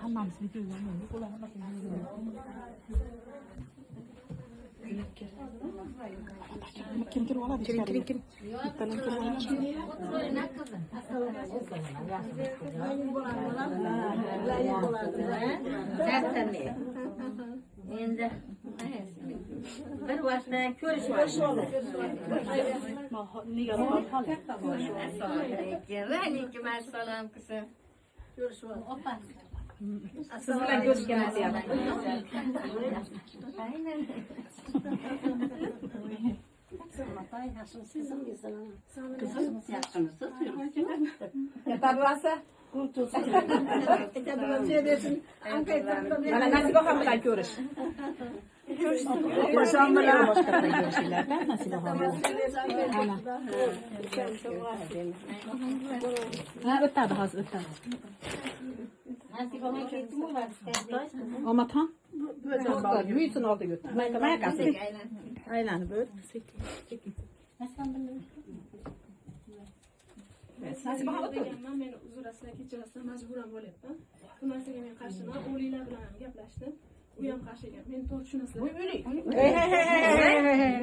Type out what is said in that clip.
Hammamiz videoga olmaylik, ular hammasini videoga. Kim kirib oladi? Kiring, kiring, kiring. Bittadan kirib oladi. Endi bir vaqtda ko'rishib oldik. Alaykum assalom qizim. Ko'rishib oldik. Siz bilan ko'rishgan deyapti. Aynan. Yetarlasa mana Nasibaxon bilan ko'rish. Ko'rishim bilan boshqa bilan ko'rishinglar-da Nasibaxon bilan. Ana. Ha, o'tadi hozir o'tadi. Nasibaxon ketdimi ular? Omadxon? Buyutsin oldiga o'tdi. Mayakasi. Aylanib o't. Sekin. Nasibaxon o'tir. Men uzr aslan kechirasizlar, majburan bo'lyapman. Bu narsaga men qarshiman. O'g'linglar bilan ham gaplashdim. U ham qarshi ekan. Meni to'g'ri tushunasizlar. Hey, hey, hey, hey.